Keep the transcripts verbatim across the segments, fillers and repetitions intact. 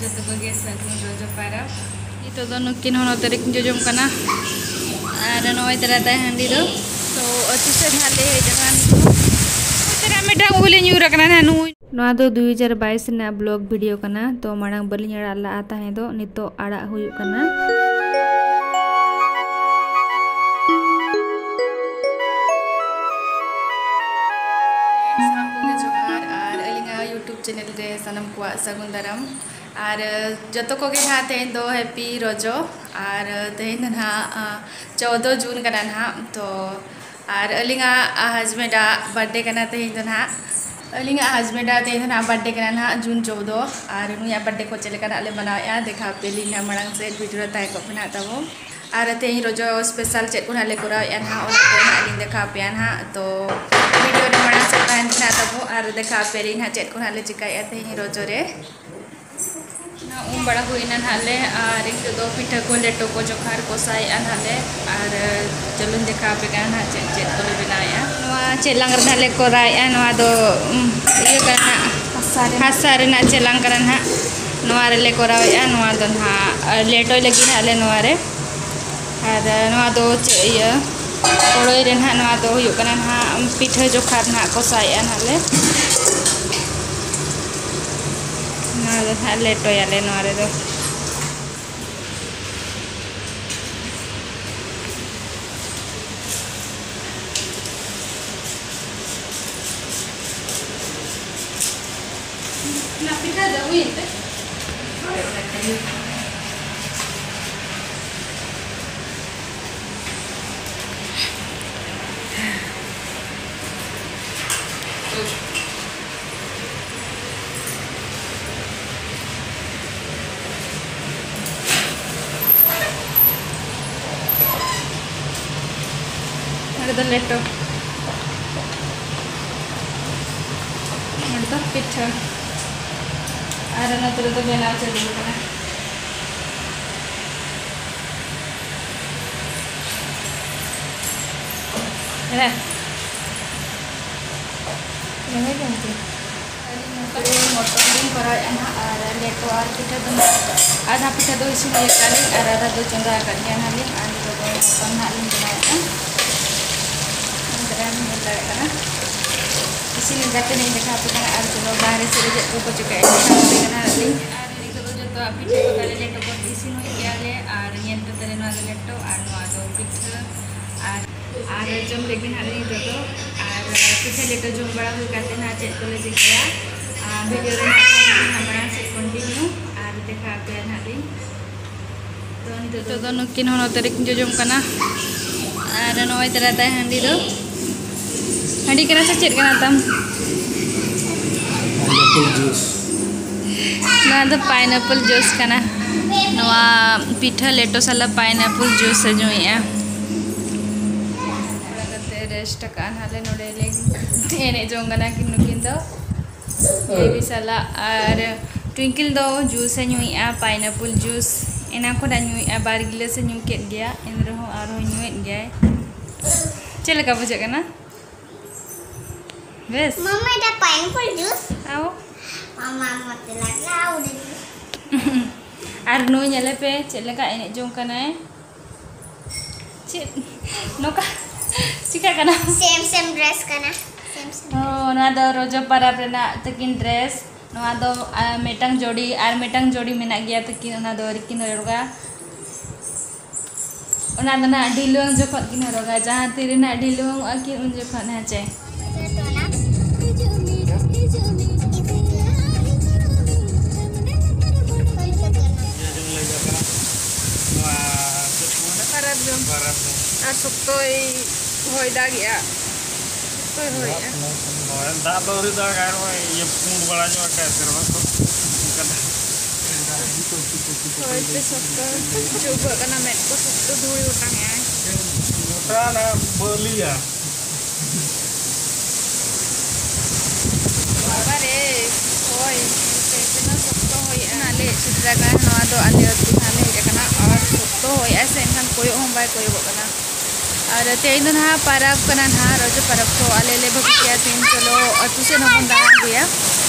ᱡᱚᱛᱚ ᱠᱚᱜᱮ ᱥᱟᱹᱜᱩᱱ ᱨᱚᱡᱚ ᱯᱟᱨᱟᱵᱽ᱾ ᱱᱤᱛᱚᱜ ᱫᱚ ᱱᱩᱠᱤᱱ ᱦᱚᱸ ᱱᱚᱛᱮ ᱨᱮᱠᱤᱱ ᱡᱚᱡᱚᱢ ᱠᱟᱱᱟ᱾ ᱟᱨ ᱱᱚᱜᱼᱚᱭ ᱛᱟᱨᱟ ᱛᱟᱭ ᱦᱟᱺᱰᱤ ᱫᱚ᱾ ᱛᱚ, ᱟᱹᱛᱩ ᱥᱮᱫ ᱱᱟᱦᱟᱜ ᱞᱮ ᱦᱮᱡ ᱟᱠᱟᱱᱟ ᱱᱤᱛᱚᱜ᱾ ᱱᱚᱛᱮ ᱨᱮ ᱢᱤᱫᱴᱟᱝ ᱩᱞᱤ ᱧᱩᱨ ᱟᱠᱟᱱᱟ ᱱᱟᱦᱟᱜ ᱱᱩᱭ᱾ ᱱᱚᱣᱟ ᱫᱚ ᱫᱩᱭ ᱦᱟᱡᱟᱨ ᱵᱟᱭᱤᱥ ᱨᱮᱱᱟᱜ vlog video ᱠᱟᱱᱟ᱾ ᱛᱚ, ᱢᱟᱲᱟᱝ ᱵᱟᱹᱞᱤᱧ ᱟᱲᱟᱜ ᱞᱟᱜᱼᱟ ᱛᱟᱦᱮᱸ ᱫᱚ, ᱱᱤᱛᱚᱜ ᱟᱲᱟᱜ ᱦᱩᱭᱩᱜ ᱠᱟᱱᱟ᱾ ᱥᱟᱱᱟᱢ ᱠᱚᱜᱮ ᱡᱚᱦᱟᱨ, ᱟᱨ ᱟᱹᱞᱤᱧᱟᱜ YouTube channel ᱨᱮ ᱥᱟᱱᱟᱢ ᱠᱚᱣᱟᱜ ᱥᱟᱹᱜᱩᱱ ᱫᱟᱨᱟᱢ᱾ ᱟᱨ ᱡᱚᱛᱚ ᱠᱚᱜᱮ ᱱᱟᱦᱟᱜ ᱛᱮᱦᱮᱧ ᱫᱚ happy ᱨᱚᱡᱚ᱾ ᱟᱨ ᱛᱮᱦᱮᱧ ᱫᱚ ᱱᱟᱦᱟᱜ, ᱟ, ᱪᱳᱫᱽᱫᱚ ᱡᱩᱱ ᱠᱟᱱᱟ ᱱᱟᱦᱟᱜ᱾ ᱛᱚ, ᱟᱨ ᱟᱹᱞᱤᱧᱟᱜ, ᱟ, husband ᱟᱜ birthday ᱠᱟᱱᱟ ᱛᱮᱦᱮᱧ ᱫᱚ ᱱᱟᱦᱟᱜ᱾ ᱟᱹᱞᱤᱧᱟᱜ husband ᱟᱜ ᱛᱮᱦᱮᱧ ᱫᱚ ᱱᱟᱦᱟᱜ birthday ᱠᱟᱱᱟ ᱱᱟᱦᱟᱜ, ᱡᱩᱱ ᱪᱳᱫᱽᱫᱚ᱾ ᱟᱨ ᱱᱩᱭᱟᱜ birthday ᱠᱚ ᱪᱮᱫ ᱞᱮᱠᱟ ᱱᱟᱦᱟᱜ ᱞᱮ ᱢᱟᱱᱟᱣᱮᱫᱼᱟ, ᱫᱮᱠᱷᱟᱣ ᱟᱯᱮᱭᱟᱞᱤᱧ ᱱᱟᱦᱟᱜ, ᱢᱟᱲᱟᱝ ᱥᱮᱫ video ᱨᱮ ᱛᱟᱦᱮᱸ ᱠᱚᱜ ᱯᱮ ᱱᱟᱦᱟᱜ ᱛᱟᱵᱚ᱾ ᱟᱨ ᱛᱮᱦᱮᱧ ᱨᱚᱡᱚ special ᱪᱮᱫ ᱠᱚ ᱱᱟᱦᱟᱜ ᱞᱮ ᱠᱚᱨᱟᱣᱮᱫᱼᱟ ᱱᱟᱦᱟᱜ, ᱚᱱᱟ ᱠᱚ ᱱᱟᱦᱟᱜ ᱞᱤᱧ ᱫᱮᱠᱷᱟᱣ ᱟᱯᱮᱭᱟ ᱱᱟᱦᱟᱜ᱾ ᱛᱚ, video ᱨᱮ ᱢᱟᱲᱟᱝ ᱥᱮᱫ ᱛᱟᱦᱮᱱ ᱯᱮ ᱱᱟᱦᱟᱜ ᱛᱟᱵᱚ, ᱟᱨ ᱫᱮᱠᱷᱟᱣ ᱟᱯᱮᱭᱟᱞᱤᱧ ᱱᱟᱦᱟᱜ ᱪᱮᱫ ᱠᱚ ᱱᱟᱦᱟᱜ ᱞᱮ ᱪᱤᱠᱟᱹᱭᱮᱫᱼᱟ ᱛᱮᱦᱮᱧ ᱨᱚᱡᱚ ᱨᱮ᱾ ᱚᱱᱟ ᱩᱢ ᱵᱟᱲᱟ ᱦᱩᱭᱱᱟ ᱱᱟᱦᱟᱜ ᱞᱮ, ᱟᱨ ᱱᱤᱛᱚᱜ ᱫᱚ ᱯᱤᱴᱷᱟᱹ ᱠᱚ, ᱞᱮᱴᱚ ᱠᱚ, ᱡᱚᱠᱷᱟᱨ ᱠᱚ ᱥᱟᱭᱮᱫᱼᱟ ᱱᱟᱦᱟᱜ ᱞᱮ, ᱟᱨ ᱪᱚᱞᱚᱧ ᱫᱮᱠᱷᱟᱣ ᱟᱯᱮ ᱠᱟᱱᱟ ᱱᱟᱦᱟᱜ ᱪᱮᱫ ᱪᱮᱫ ᱠᱚᱞᱮ ᱵᱮᱱᱟᱣᱮᱫᱼᱟ᱾ ᱱᱚᱣᱟ ᱪᱮᱞᱟᱝ ᱨᱮ ᱱᱟᱦᱟᱜ ᱞᱮ ᱠᱚᱨᱟᱣᱮᱫᱼᱟ, ᱱᱚᱣᱟ ᱫᱚ, ᱩᱢ, ᱤᱭᱟᱹ ᱠᱟᱱᱟ ᱱᱟᱦᱟᱜ, ᱦᱟᱥᱟ ᱨᱮ᱾ ᱦᱟᱥᱟ ᱨᱮᱱᱟᱜ ᱪᱮᱞᱟᱝ ᱠᱟᱱᱟ ᱱᱟᱦᱟᱜ, ᱱᱚᱣᱟ ᱨᱮᱞᱮ ᱠᱚᱨᱟᱣᱮᱫᱼᱟ, ᱱᱚᱣᱟ ᱫᱚ ᱱᱟᱦᱟᱜ ᱞᱮᱴᱚᱭ ᱞᱟᱹᱜᱤᱫ ᱱᱟᱦᱟᱜ ᱞᱮ ᱱᱚᱣᱟ ᱨᱮ᱾ ᱟᱨ ᱱᱚᱣᱟ ᱫᱚ ᱪᱮᱫ ᱤᱭᱟᱹ, ᱠᱚᱲᱟᱭ ᱨᱮ ᱱᱟᱦᱟᱜ ᱱᱚᱣᱟ ᱫᱚ ᱦᱩᱭᱩᱜ ᱠᱟᱱᱟ ᱱᱟᱦᱟᱜ ᱯᱤᱴᱷᱟᱹ ᱡᱚᱠᱷᱟᱨ ᱱᱟᱦᱟᱜ ᱠᱚᱥᱟᱭᱮᱫᱼᱟ ᱱᱟᱦᱟᱜ ᱞᱮ᱾ ᱱᱚᱣᱟ ᱫᱚ ᱱᱟᱦᱟᱜ ᱞᱮᱴᱚᱭᱟᱞᱮ ᱱᱚᱣᱟ ᱨᱮᱫᱚ᱾ ᱚᱱᱟ ᱯᱤᱴᱷᱟᱹ ᱫᱚ ᱦᱩᱭᱮᱱ ᱛᱮ? ᱱᱚᱰᱮ ᱫᱚ ᱞᱮᱴᱚ, ᱱᱚᱰᱮ ᱫᱚ ᱯᱤᱴᱷᱟᱹ, ᱟᱨ ᱱᱚᱛᱮ ᱨᱮᱫᱚ ᱵᱮᱱᱟᱣ ᱪᱟᱹᱞᱩ ᱟᱠᱟᱱᱟ᱾ ᱦᱮᱸ, ᱫᱚᱢᱮ ᱜᱮ ᱦᱮᱸ᱾ ᱟᱹᱞᱤᱧ ᱱᱚᱛᱮ ᱨᱮ ᱢᱚᱴᱚᱨ ᱞᱤᱧ ᱠᱚᱨᱟᱣᱮᱫᱼᱟ ᱱᱟᱦᱟᱜ, ᱟᱨ ᱞᱮᱴᱚ ᱟᱨ ᱯᱤᱴᱷᱟᱹ ᱫᱚ ᱱᱟᱜ, ᱟᱫᱷᱟ ᱯᱤᱴᱷᱟᱹ ᱫᱚ ᱤᱥᱤᱱ ᱦᱩᱭ ᱟᱠᱟᱫ ᱞᱤᱧ ᱟᱨ ᱟᱫᱷᱟ ᱫᱚ ᱪᱚᱸᱫᱟ ᱟᱠᱟᱫ ᱜᱮᱭᱟ ᱱᱟᱜ ᱞᱤᱧ᱾ ᱟᱨ ᱱᱤᱛᱚᱜ ᱫᱚ ᱱᱟᱜ ᱞᱤᱧ ᱵᱮᱱᱟᱣᱮᱫᱼᱟ᱾ ᱧᱮᱞ ᱫᱟᱲᱮᱭᱟᱜ ᱠᱟᱱᱟ, ᱤᱥᱤᱱ ᱞᱮᱠᱟᱛᱮ ᱞᱤᱧ ᱫᱮᱠᱷᱟᱣ ᱟᱯᱮ ᱠᱟᱱᱟ᱾ ᱟᱨ ᱪᱚᱞᱚ ᱵᱟᱦᱨᱮ ᱥᱮᱫ ᱨᱮ ᱪᱮᱫ ᱠᱚᱠᱚ ᱪᱤᱠᱟᱹᱭᱮᱫ ᱠᱟᱱᱟ ᱱᱟᱜ ᱞᱤᱧ᱾ ᱟᱨ ᱱᱤᱛᱚᱜ ᱫᱚ ᱡᱚᱛᱚᱣᱟᱜ ᱯᱤᱴᱷᱟᱹ ᱠᱚ ᱛᱟᱞᱮ ᱞᱮᱴᱚ ᱠᱚ ᱤᱥᱤᱱ ᱦᱩᱭ ᱜᱮᱭᱟ ᱞᱮ᱾ ᱟᱨ ᱧᱮᱞ ᱯᱮ ᱛᱟᱞᱮ ᱱᱚᱣᱟ ᱫᱚ ᱞᱮᱴᱚ ᱟᱨ ᱱᱚᱣᱟ ᱫᱚ ᱯᱤᱴᱷᱟᱹ᱾ ᱟᱨ, ᱟᱨ ᱡᱚᱢ ᱞᱟᱹᱜᱤᱫ ᱱᱟᱜ ᱞᱤᱧ ᱱᱤᱛᱚᱜ ᱫᱚ᱾ ᱟᱨ ᱯᱤᱴᱷᱟᱹ ᱞᱮᱴᱚ ᱡᱚᱢ ᱵᱟᱲᱟ ᱦᱩᱭ ᱠᱟᱛᱮ ᱱᱟᱜ ᱪᱮᱫ ᱠᱚᱞᱮ ᱪᱤᱠᱟᱹᱭᱟ, ᱟᱨ ᱵᱷᱤᱰᱤᱭᱳ ᱨᱮ ᱱᱟᱜ ᱠᱷᱟᱱ ᱢᱟᱲᱟᱝ ᱥᱮᱫ ᱠᱚᱱᱴᱤᱱᱤᱭᱩ ᱟᱨ ᱫᱮᱠᱷᱟ ᱟᱯᱮᱭᱟ ᱱᱟᱜ ᱞᱤᱧ᱾ ᱛᱚ ᱱᱤᱛᱚᱜ ᱫᱚ ᱱᱩᱠᱤᱱ ᱦᱚᱸ ᱱᱚᱛᱮ ᱨᱮᱠᱤᱱ ᱡᱚᱡᱚᱢ ᱠᱟᱱᱟ᱾ ᱟᱨ ᱱᱚᱜᱼᱚᱭ ᱛᱟᱨᱟ ᱛᱟᱭ ᱦᱟᱺᱰᱤ ᱫᱚ, ᱦᱟᱺᱰᱤ ᱠᱟᱱᱟ ᱥᱮ ᱪᱮᱫ ᱠᱟᱱᱟ ᱛᱟᱢ? ᱯᱟᱭᱱᱟᱯᱚᱞ ᱡᱩᱥ᱾ ᱱᱚᱣᱟ ᱫᱚ ᱯᱟᱭᱱᱟᱯᱚᱞ ᱡᱩᱥ ᱠᱟᱱᱟ᱾ ᱱᱚᱣᱟ ᱯᱤᱴᱷᱟᱹ ᱞᱮᱴᱚ ᱥᱟᱞᱟᱜ ᱯᱟᱭᱱᱟᱯᱚᱞ ᱡᱩᱥ ᱮ ᱧᱩᱭᱮᱫᱼᱟ᱾ ᱛᱷᱚᱲᱟ ᱠᱟᱛᱮ ᱨᱮᱥᱴ ᱟᱠᱟᱫᱼᱟ ᱱᱟᱦᱟᱜ ᱞᱮ ᱱᱚᱰᱮ ᱞᱮ ᱮᱱᱮᱡ ᱡᱚᱝ ᱠᱟᱱᱟ ᱠᱤᱱ ᱱᱩᱠᱤᱱ ᱫᱚ᱾ ᱵᱮᱵᱤ ᱥᱟᱞᱟᱜ ᱟᱨ ᱴᱩᱭᱤᱝᱠᱤᱞ ᱫᱚ ᱡᱩᱥ ᱮ ᱧᱩᱭᱮᱫᱼᱟ, ᱯᱟᱭᱱᱟᱯᱚᱞ ᱡᱩᱥ᱾ ᱮᱱᱟᱝ ᱠᱷᱚᱱᱟᱜ ᱧᱩᱭᱮᱫᱼᱟ, ᱵᱟᱨ ᱜᱤᱞᱟᱹᱥ ᱮ ᱧᱩ ᱠᱮᱫ ᱜᱮᱭᱟ, ᱮᱱ ᱨᱮᱦᱚᱸ ᱟᱨᱦᱚᱸ ᱧᱩᱭᱮᱫ ᱜᱮᱭᱟᱭ᱾ ᱪᱮᱫ ᱞᱮᱠᱟ ᱵᱩᱡᱷᱟᱹᱜ ᱠᱟᱱᱟ? ᱵᱮᱥ? ᱢᱟᱢᱟ, এটা পাইনএপল জুস। আও। মামা, আমাকে লাগলে আও দেখি। ᱟᱨ ᱱᱩᱭ ᱧᱮᱞᱮ ᱯᱮ ᱪᱮᱫ ᱞᱮᱠᱟ ᱮᱱᱮᱡ ᱡᱚᱝ ᱠᱟᱱᱟᱭ᱾ ᱪᱮᱫ ᱱᱚᱝᱠᱟ ᱪᱤᱠᱟᱹᱜ ᱠᱟᱱᱟ? ᱥᱮᱢ ᱥᱮᱢ ᱰᱨᱮᱥ ᱠᱟᱱᱟ᱾ ᱥᱮᱢ ᱥᱮᱢ᱾ ᱚ, ᱱᱚᱣᱟ ᱫᱚ ᱨᱚᱡᱚ ᱯᱟᱨᱟᱵᱽ ᱨᱮᱱᱟᱜ ᱛᱟᱹᱠᱤᱱ ᱰᱨᱮᱥ᱾ ᱱᱚᱣᱟ ᱫᱚ, ᱟ, ᱢᱤᱫᱴᱟᱝ ᱡᱳᱲᱤ ᱟᱨ ᱢᱤᱫᱴᱟᱝ ᱡᱳᱲᱤ ᱢᱮᱱᱟᱜ ᱜᱮᱭᱟ ᱛᱟᱹᱠᱤᱱ, ᱚᱱᱟ ᱫᱚ ᱟᱹᱣᱨᱤ ᱠᱤᱱ ᱦᱚᱨᱚᱜᱟ᱾ ᱚᱱᱟ ᱫᱚ ᱱᱟᱜ ᱰᱷᱤᱞᱣᱟᱹᱝ ᱡᱚᱠᱷᱚᱱ ᱠᱤᱱ ᱦᱚᱨᱚᱜᱟ, ᱡᱟᱦᱟᱸ ᱛᱤ ᱨᱮ ᱱᱟᱜ ᱰᱷᱤᱞᱣᱟᱹᱝ ᱚᱜᱼᱟ ᱠᱤᱱ, ᱩᱱ ᱡᱚᱠᱷᱚᱱ, ᱦᱮᱸ ᱪᱮ? ᱱᱚᱣᱟ ᱪᱮᱫ ᱠᱚ ᱢᱮᱱᱟ? ᱯᱟᱨᱟᱵᱽ ᱡᱚᱢ᱾ ᱯᱟᱨᱟᱵᱽ ᱡᱚᱢ᱾ ᱟᱨ ᱥᱚᱠᱛᱚᱭ ᱦᱚᱭ ᱫᱟᱜᱮᱜᱼᱟ᱾ ᱥᱚᱠᱛᱚᱭ ᱦᱚᱭᱮᱜᱼᱟ᱾ ᱦᱳᱭ, ᱫᱟᱜ ᱫᱚ ᱟᱹᱣᱨᱤ ᱫᱟᱜᱟᱭ, ᱱᱚᱜᱼᱚᱭ ᱤᱭᱟᱹ ᱯᱩᱸᱰ ᱵᱟᱲᱟ ᱧᱚᱜ ᱟᱠᱟᱫ ᱥᱮᱨᱢᱟ ᱠᱚ᱾ ᱚᱱᱠᱟ ᱫᱟᱜ᱾ ᱦᱚᱭ ᱛᱮ ᱥᱚᱠᱛᱚ ᱪᱩᱵᱟᱹᱜ ᱠᱟᱱᱟ, ᱢᱮᱫ ᱠᱚ ᱥᱚᱠᱛᱚ ᱫᱷᱩᱲᱤ ᱚᱴᱟᱝ ᱮᱜᱼᱟᱭ᱾ ᱜᱚᱴᱟ ᱱᱟ ᱵᱟᱹᱞᱤᱭᱟ᱾ ᱵᱟᱵᱟ ᱨᱮ, ᱦᱚᱭ ᱧᱮᱞ ᱯᱮ, ᱛᱤᱱᱟᱹᱜ ᱥᱚᱠᱛᱚ ᱦᱚᱭᱮᱜᱼᱟ᱾ ᱱᱟᱜ ᱞᱮ ᱦᱮᱡ ᱥᱮᱴᱮᱨ ᱟᱠᱟᱱᱟ, ᱱᱚᱣᱟ ᱫᱚ ᱟᱞᱮ ᱟᱹᱛᱩ ᱱᱟᱜ ᱞᱮ ᱦᱮᱡ ᱟᱠᱟᱱᱟ᱾ ᱟᱨ ᱥᱚᱠᱛᱚ ᱦᱚᱭᱮᱜᱼᱟ ᱥᱮ, ᱮᱱᱠᱷᱟᱱ ᱠᱚᱭᱚᱜ ᱦᱚᱸ ᱵᱟᱭ ᱠᱚᱭᱚᱜᱚᱜ ᱠᱟᱱᱟ᱾ ᱟᱨ ᱛᱮᱦᱮᱧ ᱫᱚ ᱱᱟᱦᱟᱜ ᱯᱟᱨᱟᱵᱽ ᱠᱟᱱᱟ ᱱᱟᱦᱟᱜ, ᱨᱚᱡᱚ ᱯᱟᱨᱟᱵᱽ, ᱛᱚ ᱟᱞᱮ ᱞᱮ ᱵᱷᱟᱹᱵᱤ ᱠᱮᱜᱼᱟ ᱛᱮᱦᱮᱧ ᱪᱚᱞᱚ ᱟᱹᱛᱩ ᱥᱮᱫ ᱦᱚᱸᱵᱚᱱ ᱫᱟᱬᱟ ᱟᱹᱜᱩᱭᱟ᱾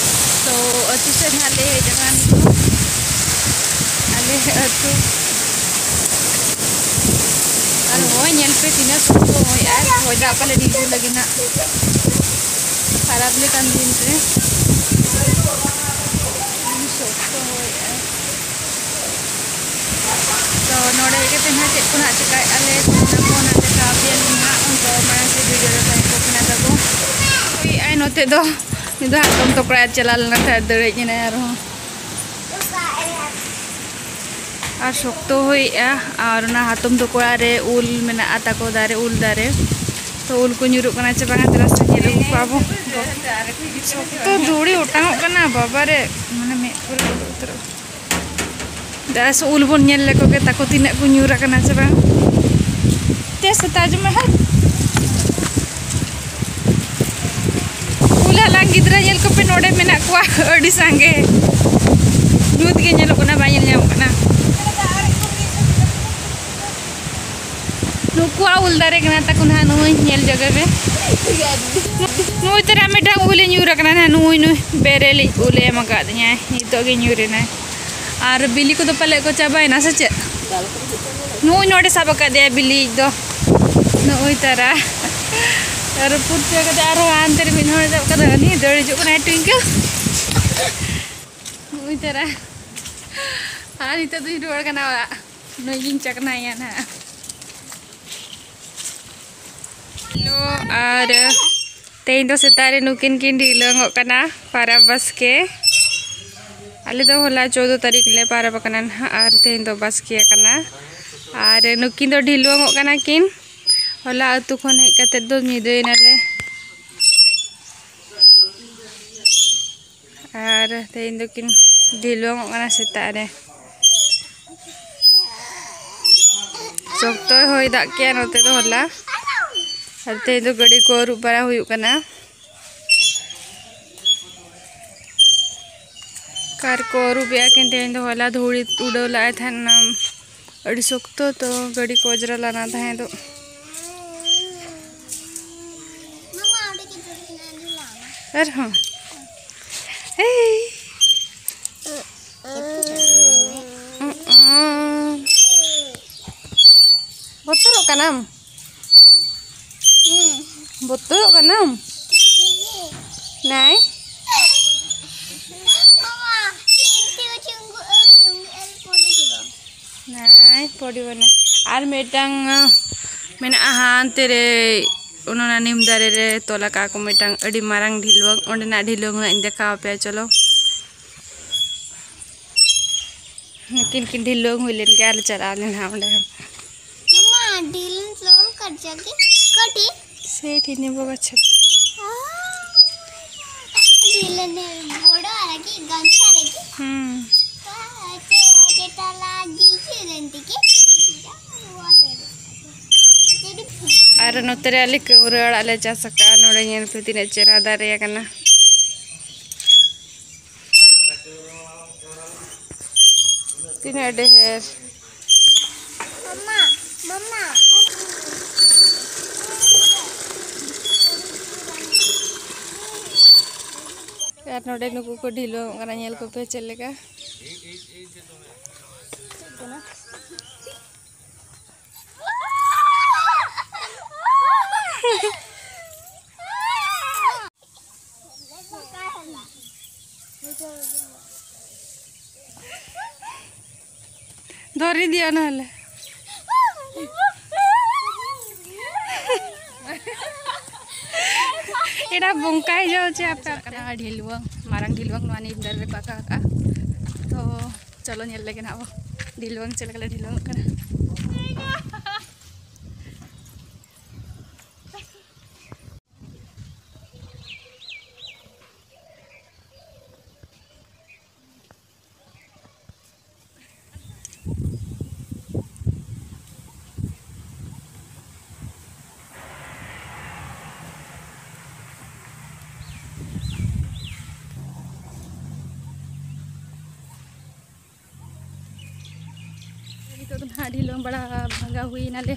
ᱛᱚ ᱟᱹᱛᱩ ᱥᱮᱫ ᱱᱟᱦᱟᱜ ᱞᱮ ᱦᱮᱡ ᱟᱠᱟᱱ ᱱᱤᱛᱚᱜ᱾ ᱟᱞᱮ ᱟᱹᱛᱩ᱾ ᱟᱨ ᱦᱚᱭ ᱧᱮᱞ ᱯᱮ ᱛᱤᱱᱟᱹᱜ ᱥᱚᱠᱛᱚ ᱦᱚᱭᱮᱜᱼᱟᱭ᱾ ᱦᱚᱭ ᱫᱟᱜ ᱯᱟᱞᱮ ᱰᱷᱤᱨ ᱞᱟᱹᱜᱤᱫ ᱱᱟᱜ ᱠᱷᱟᱨᱟᱯ ᱞᱮᱠᱟᱱ ᱫᱤᱱ ᱨᱮ᱾ ᱟᱹᱰᱤ ᱥᱚᱠᱛᱚ ᱦᱚᱭᱮᱜᱼᱟᱭ᱾ ᱛᱚ ᱱᱚᱰᱮ ᱦᱮᱡ ᱠᱟᱛᱮ ᱱᱟᱦᱟᱜ ᱪᱮᱫ ᱠᱚ ᱱᱟᱦᱟᱜ ᱪᱮᱠᱟᱭᱮᱫᱼᱟ ᱞᱮ ᱚᱱᱟ ᱠᱚ ᱱᱟᱦᱟᱜ ᱫᱮᱠᱷᱟᱣ ᱟᱯᱮᱭᱟᱞᱤᱧ ᱱᱟᱦᱟᱜ᱾ ᱛᱚ ᱢᱟᱲᱟᱝ ᱥᱮᱫ ᱵᱷᱤᱰᱤᱭᱳ ᱨᱮ ᱛᱟᱦᱮᱸ ᱠᱚ ᱠᱟᱱᱟ ᱛᱟᱵᱚ᱾ ᱦᱩᱭᱮᱜᱼᱟᱭ ᱱᱚᱛᱮ ᱫᱚ᱾ ᱱᱤᱛ ᱫᱚ ᱦᱟᱛᱚᱢ ᱛᱟᱠᱚ ᱚᱲᱟᱜ ᱪᱟᱞᱟᱣ ᱞᱮᱱᱟ ᱛᱟᱦᱮᱸᱫ, ᱫᱟᱹᱲ ᱦᱮᱡ ᱮᱱᱟᱭ ᱟᱨᱦᱚᱸ᱾ ᱟᱨ ᱥᱚᱠᱛᱚ ᱦᱚᱭᱮᱜᱼᱟ᱾ ᱟᱨ ᱚᱱᱟ ᱦᱟᱛᱚᱢ ᱛᱟᱠᱚ ᱚᱲᱟᱜ ᱨᱮ ᱩᱞ ᱢᱮᱱᱟᱜᱼᱟ ᱛᱟᱠᱚ ᱫᱟᱨᱮ, ᱩᱞ ᱫᱟᱨᱮ᱾ ᱛᱚ ᱩᱞ ᱠᱚ ᱧᱩᱨᱩᱜ ᱠᱟᱱᱟ ᱪᱮ ᱵᱟᱝᱟ, ᱪᱟᱞᱟᱜ ᱥᱮ ᱧᱮᱞ ᱟᱹᱜᱩ ᱠᱚᱣᱟ ᱵᱚ᱾ ᱥᱚᱠᱛᱚ ᱫᱷᱩᱲᱤ ᱚᱴᱟᱝᱚᱜ ᱠᱟᱱᱟ ᱵᱟᱵᱟ ᱨᱮ, ᱢᱟᱱᱮ ᱢᱮᱫ ᱠᱚᱨᱮ ᱩᱰᱩᱠ ᱩᱛᱟᱹᱨᱚᱜ ᱠᱟᱱᱟ᱾ ᱫᱟᱥ ᱩᱞ ᱵᱚᱱ ᱧᱮᱞ ᱞᱮᱠᱚ ᱜᱮ ᱛᱟᱠᱚ ᱛᱤᱱᱟᱹᱜ ᱠᱚ ᱧᱩᱨ ᱟᱠᱟᱱᱟ ᱥᱮ ᱵᱟᱝ᱾ ᱪᱮ ᱥᱮᱛᱟ ᱡᱚᱢᱟ ᱦᱟᱸᱜ᱾ ᱩᱞ ᱦᱟᱞᱟᱝ ᱜᱤᱫᱽᱨᱟᱹ ᱧᱮᱞ ᱠᱚᱯᱮ, ᱱᱚᱰᱮ ᱢᱮᱱᱟᱜ ᱠᱚᱣᱟ ᱟᱹᱰᱤ ᱥᱟᱸᱜᱮ᱾ ᱧᱩᱛ ᱜᱮ ᱧᱮᱞᱚᱜ ᱠᱟᱱᱟ, ᱵᱟᱭ ᱧᱮᱞ ᱧᱟᱢᱚᱜ ᱠᱟᱱᱟ᱾ ᱱᱩᱠᱩᱣᱟᱜ ᱩᱞ ᱫᱟᱨᱮ ᱠᱟᱱᱟ ᱛᱟᱠᱚ ᱱᱟᱦᱟᱜ, ᱱᱩᱭ ᱧᱮᱞ ᱡᱚᱜᱮ ᱯᱮ᱾ ᱱᱩᱭ ᱛᱚᱨᱟ ᱢᱤᱫᱴᱟᱝ ᱩᱞᱮ ᱧᱩᱨ ᱟᱠᱟᱱᱟ ᱱᱟᱦᱟᱜ, ᱱᱩᱭ, ᱱᱩᱭ ᱵᱮᱨᱮᱞᱤᱡ ᱩᱞᱮ ᱮᱢ ᱟᱠᱟᱫᱤᱧᱟᱭ, ᱱᱤᱛᱚᱜ ᱜᱮ ᱧᱩᱨ ᱮᱱᱟᱭ᱾ ᱟᱨ ᱵᱤᱞᱤ ᱠᱚᱫᱚ ᱯᱟᱞᱮᱫ ᱠᱚ ᱪᱟᱵᱟᱭᱮᱱᱟ ᱥᱮ ᱪᱮᱫ? ᱱᱩᱭ ᱱᱚᱰᱮ ᱥᱟᱵ ᱟᱠᱟᱫᱮᱭᱟ ᱵᱤᱞᱤ ᱫᱚ, ᱱᱩᱭ ᱛᱟᱨᱟ᱾ ᱟᱨ ᱨᱟᱹᱯᱩᱫ ᱪᱟᱵᱟ ᱠᱟᱛᱮ ᱟᱨᱦᱚᱸ ᱦᱟᱱᱛᱮ ᱨᱮ ᱢᱤᱫ ᱦᱚᱲ ᱥᱟᱵ ᱠᱟᱫᱟ, ᱩᱱᱤ ᱫᱟᱹᱲ ᱦᱤᱡᱩᱜ ᱠᱟᱱᱟᱭ ᱴᱩᱭᱠᱟᱹ᱾ ᱱᱩᱭ ᱛᱟᱨᱟ᱾ ᱟᱨ ᱱᱤᱛᱚᱜ ᱫᱚᱧ ᱨᱩᱣᱟᱹᱲ ᱠᱟᱱᱟ ᱚᱲᱟᱜ᱾ ᱱᱩᱭ ᱜᱤᱧ ᱪᱟᱠᱱᱟᱭᱟ ᱱᱟᱦᱟᱜ᱾ ᱦᱮᱞᱳ, ᱟᱨ ᱛᱮᱦᱮᱧ ᱫᱚ ᱥᱮᱛᱟᱜ ᱨᱮ ᱱᱩᱠᱤᱱ ᱠᱤᱱ ᱰᱷᱤᱞᱣᱟᱹᱝᱚᱜ ᱠᱟᱱᱟ, ᱯᱟᱨᱟᱵᱽ ᱵᱟᱥᱠᱮ᱾ ᱟᱞᱮ ᱫᱚ ᱦᱚᱞᱟ ᱪᱳᱫᱽᱫᱳ ᱛᱟᱹᱨᱤᱠᱷ ᱞᱮ ᱯᱟᱨᱟᱵᱽ ᱟᱠᱟᱱᱟ ᱱᱟᱦᱟᱜ, ᱟᱨ ᱛᱮᱦᱮᱧ ᱫᱚ ᱵᱟᱥᱠᱮ ᱟᱠᱟᱱᱟ᱾ ᱟᱨ ᱱᱩᱠᱤᱱ ᱫᱚ ᱰᱷᱤᱞᱣᱟᱹᱝᱚᱜ ᱠᱟᱱᱟ ᱠᱤᱱ᱾ ᱦᱚᱞᱟ ᱟᱹᱛᱩ ᱠᱷᱚᱱ ᱦᱮᱡ ᱠᱟᱛᱮᱫ ᱫᱚ ᱧᱤᱫᱟᱹᱭᱮᱱᱟᱞᱮ᱾ ᱟᱨ ᱛᱮᱦᱮᱧ ᱫᱚᱠᱤᱱ ᱰᱷᱤᱞᱣᱟᱹᱝᱚᱜ ᱠᱟᱱᱟ ᱥᱮᱛᱟᱜ ᱨᱮ᱾ ᱥᱚᱠᱛᱚᱭ ᱦᱚᱭ ᱫᱟᱜ ᱠᱮᱜᱼᱟ ᱱᱚᱛᱮ ᱫᱚ ᱦᱚᱞᱟ᱾ ᱟᱨ ᱛᱮᱦᱮᱧ ᱫᱚ ᱜᱟᱹᱰᱤ ᱠᱚ ᱟᱹᱨᱩᱵ ᱵᱟᱲᱟ ᱦᱩᱭᱩᱜ ᱠᱟᱱᱟ᱾ ᱠᱟᱨ ᱠᱚ ᱟᱹᱨᱩᱵᱮᱜᱼᱟ ᱠᱤᱱ ᱛᱮᱦᱮᱧ ᱫᱚ, ᱦᱚᱞᱟ ᱫᱷᱩᱲᱤ ᱩᱰᱟᱹᱣ ᱞᱟᱜᱼᱟᱭ ᱛᱟᱦᱮᱸᱫ, ᱚᱱᱟ ᱟᱹᱰᱤ ᱥᱚᱠᱛᱚ, ᱛᱚ ᱜᱟᱹᱰᱤ ᱠᱚ ᱚᱡᱽᱨᱟ ᱞᱟᱱᱟ ᱛᱟᱦᱮᱸ ᱫᱚ᱾ ᱟᱨᱦᱚᱸ ᱮᱭ᱾ ᱵᱚᱛᱚᱨᱚᱜ ᱠᱟᱱᱟᱢ? ᱵᱚᱛᱚᱨᱚᱜ ᱠᱟᱱᱟᱢ? ᱱᱟᱭ᱾ ᱱᱟᱭ ᱯᱚᱰᱤ ᱵᱚᱱᱮ᱾ ᱟᱨ ᱢᱤᱫᱴᱟᱝ, ᱟᱸ, ᱢᱮᱱᱟᱜᱼᱟ ᱦᱟᱱᱛᱮ ᱨᱮ, ᱚᱱᱟ ᱱᱤᱢ ᱫᱟᱨᱮ ᱨᱮ ᱛᱚᱞ ᱟᱠᱟᱫ ᱠᱚ ᱢᱤᱫᱴᱟᱝ ᱟᱹᱰᱤ ᱢᱟᱨᱟᱝ ᱰᱷᱤᱞᱣᱟᱹᱝ᱾ ᱚᱸᱰᱮᱱᱟᱜ ᱰᱷᱤᱞᱣᱟᱹᱝ ᱦᱟᱸᱜ ᱤᱧ ᱫᱮᱠᱷᱟᱣ ᱟᱯᱮᱭᱟ, ᱪᱚᱞᱚ᱾ ᱱᱩᱠᱤᱱ ᱠᱤᱱ ᱰᱷᱤᱞᱣᱟᱹᱝ ᱦᱩᱭ ᱞᱮᱱ ᱜᱮ, ᱟᱨ ᱪᱟᱞᱟᱣ ᱞᱮᱱᱟ ᱚᱸᱰᱮ ᱦᱚᱸ᱾ ᱢᱟᱢᱟ, ᱰᱷᱤᱞᱣᱟᱹᱝ ᱪᱚᱞ ᱠᱟᱴ ᱡᱟᱜᱮ ᱠᱟᱹᱴᱤ᱾ ᱥᱮ ᱴᱷᱤᱱᱤ ᱵᱚ ᱜᱟᱪᱷᱟ᱾ ᱰᱷᱤᱞᱣᱟᱹᱝ ᱵᱚᱲᱚ ᱟᱨᱟᱜᱤ ᱜᱟᱢᱪᱷᱟ ᱨᱮᱜᱮ᱾ ᱦᱩᱸ᱾ ᱠᱟᱪᱮ ᱡᱮᱴᱟ ᱞᱟᱜᱤ ᱪᱮ ᱨᱮᱱ ᱛᱮᱜᱮ᱾ ᱟᱨ ᱱᱚᱛᱮ ᱨᱮ ᱟᱞᱮ ᱠᱟᱹᱣᱨᱟᱹ ᱟᱲᱟᱜ ᱞᱮ ᱪᱟᱥ ᱟᱠᱟᱫᱼᱟ᱾ ᱱᱚᱰᱮ ᱧᱮᱞ ᱯᱮ ᱛᱤᱱᱟᱹᱜ ᱪᱮᱦᱨᱟ ᱫᱟᱨᱮ ᱟᱠᱟᱱᱟ᱾ ᱛᱤᱱᱟᱹᱜ ᱰᱷᱮᱨ᱾ ᱢᱟᱢᱟ, ᱢᱟᱢᱟ᱾ ᱟᱨ ᱱᱚᱰᱮ ᱱᱩᱠᱩ ᱠᱚ ᱰᱷᱤᱞᱣᱟᱹᱝᱚᱜ ᱠᱟᱱᱟ, ᱧᱮᱞ ᱠᱚᱯᱮ ᱪᱮᱫ ᱞᱮᱠᱟ᱾ ᱫᱚᱨᱤ ᱫᱤᱭᱟ ᱱᱟᱦᱞᱮ᱾ ᱮᱰᱟ ᱵᱚᱝᱠᱟᱭ ᱡᱚ ᱪᱮ ᱟᱯᱮ ᱠᱟᱱᱟ ᱰᱷᱤᱞᱣᱟᱹᱝ, ᱢᱟᱨᱟᱝ ᱰᱷᱤᱞᱣᱟᱹᱝ ᱱᱚᱣᱟ ᱱᱤᱢ ᱫᱟᱨᱮ ᱨᱮᱠᱚ ᱟᱠᱟ ᱟᱠᱟᱜᱼᱟ᱾ ᱛᱚ ᱪᱚᱞᱚ ᱧᱮᱞ ᱞᱮᱜᱮ ᱱᱟᱦᱟᱜ ᱵᱚ ᱰᱷᱤᱞᱣᱟᱹᱝ ᱪᱮᱫ ᱞᱮᱠᱟ ᱞᱮ ᱰᱷᱤᱞᱣᱟᱹᱝᱚᱜ ᱠᱟᱱᱟ᱾ ᱱᱤᱛᱚᱜ ᱫᱚ ᱱᱟᱦᱟᱜ ᱰᱷᱤᱞᱣᱟᱹᱝ ᱵᱟᱲᱟ ᱵᱷᱟᱜᱟᱣ ᱦᱩᱭ ᱱᱟᱞᱮ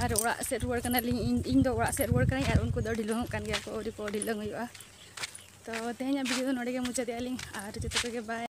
ᱟᱨ ᱚᱲᱟᱜ ᱥᱮᱫ ᱨᱩᱣᱟᱹᱲ ᱠᱟᱱᱟᱞᱤᱧ᱾ ᱤᱧ, ᱤᱧ ᱫᱚ ᱚᱲᱟᱜ ᱥᱮᱫ ᱨᱩᱣᱟᱹᱲ ᱠᱟᱹᱱᱟᱹᱧ ᱟᱨ ᱩᱱᱠᱩ ᱫᱚ ᱰᱷᱤᱞᱣᱟᱹᱝᱚᱜ ᱠᱟᱱ ᱜᱮᱭᱟ ᱠᱚ, ᱟᱹᱣᱨᱤ ᱠᱚ ᱰᱷᱤᱞᱣᱟᱹᱝ ᱦᱩᱭᱩᱜᱼᱟ᱾ ᱛᱚ ᱛᱮᱦᱮᱧᱟᱜ video ᱫᱚ ᱱᱚᱰᱮ ᱜᱮ ᱢᱩᱪᱟᱹᱫᱮᱜᱼᱟ ᱞᱤᱧ, ᱟᱨ ᱡᱚᱛᱚ ᱠᱚᱜᱮ bye᱾